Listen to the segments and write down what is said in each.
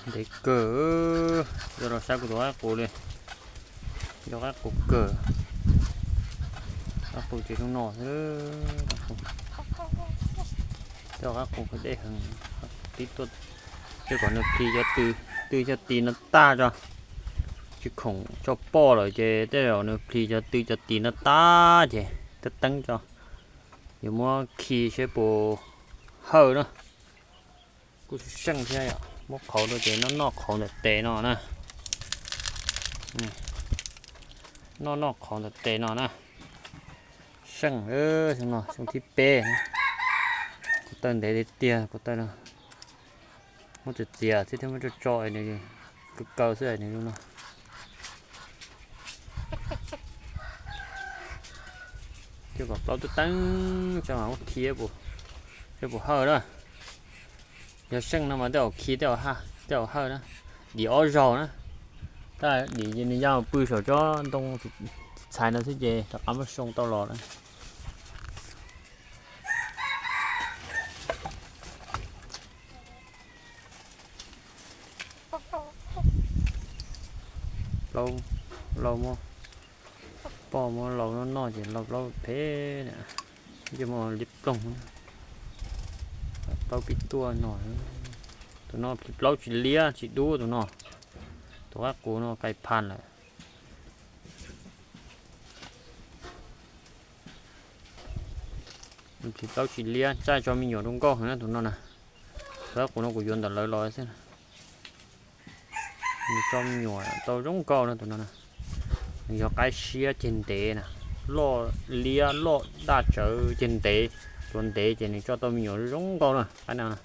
Ntev kawg, yog los saib kuv tus qaib qus li, yog qaib qus kawg, qaib qus ces zoo no xwb. Tej qaib qus dej heev, tib tuaj, tej kom nws plis cov tw, tw cov tis no tag tso, tsis khoom tso poj lawm ces tej zaum nws plis cov tw cov tis no tag ces teeb teeb tso, yuav muab khi seb puas hawj na. Kuj seej thiab yom, muab qhauv rau ces noj noj qhauv ntawm tes no na. Noj noj qhauv ntawm tes no na. Seej, xyoo no xyoo thib peb, kuv taw ntev tiag tiag, kuv taw no muab txiav txiav xwb thiab muab tso tso es nws kaw kaw xwb es nws zoo no. Coj kom plaub teeb teeb tso mas muab khi seb puas hawj na. Yog seej no mas tej zaum khi tej zaum haj, tej zaum hawj na. Dim ob zaug na. Tab dim nws ya pw saum tsob ntoo txhais no xwb ces rov qab muab soo tau los na. Plaub, lauj muab poj muab lauj noj noj ces lauj plaub phem na. Yeej muaj liab ploog, plaub pib tuaj no. Tus no plis plaub tsis liab tsis dub tus no. Tus qaib qus no kais phas lawm. Plis plaub tsis liab, tsaij tso me nyuam zoo nkauj heev na tus no na. Tus qaib qus no kuv yuav ntawm lawv los xwb. Nws tso me nyuam tau zoo nkauj na tus no na. Nws yog qaib siab ceg ntev na, loj liab loj daj tsawv ceg ntev, tuav ntev ces nws tso tau me nyuam zoo nkauj na qaib no na.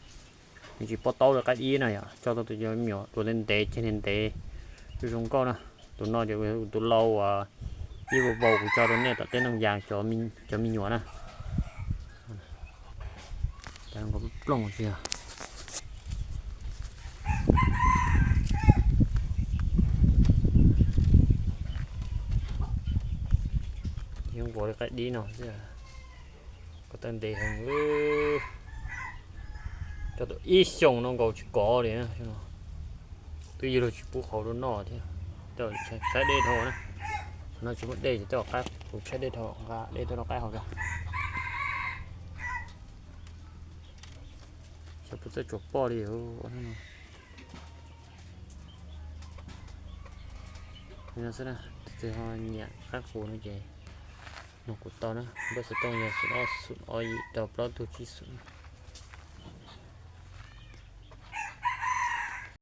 Nws tsis pob taub li qaib dib na yom, tso tau tus me nyuam tuav ntev ntev ceg ntev ntev, zoo nkauj na. Tus no ces tus lau uas ib vuag vau kuv tso rau nej tom teb Nooj Yas cov me nyuam na. Plooj tiag. Yeej nquas li qaib dib no xwb. Koj taw ntev heev, coj tau ib xyoos no nkaus tsis kov li. Twb yog luag tsis pub qhauv rau noj thiab. Tej tshaib dej dhau na. No tsis muaj dej ces tej zaum qaib, kuv tshaib dej dhau, nqa dej tuaj rau qaib haus tso. Xyov puas txawj tsuas poj li. No xwb na, tus twg ho nyiam qaib qus no ces nug kuv tau na, npawb xov tooj yog xoom ob xoom ob yim rau plaub tug tsib xoom.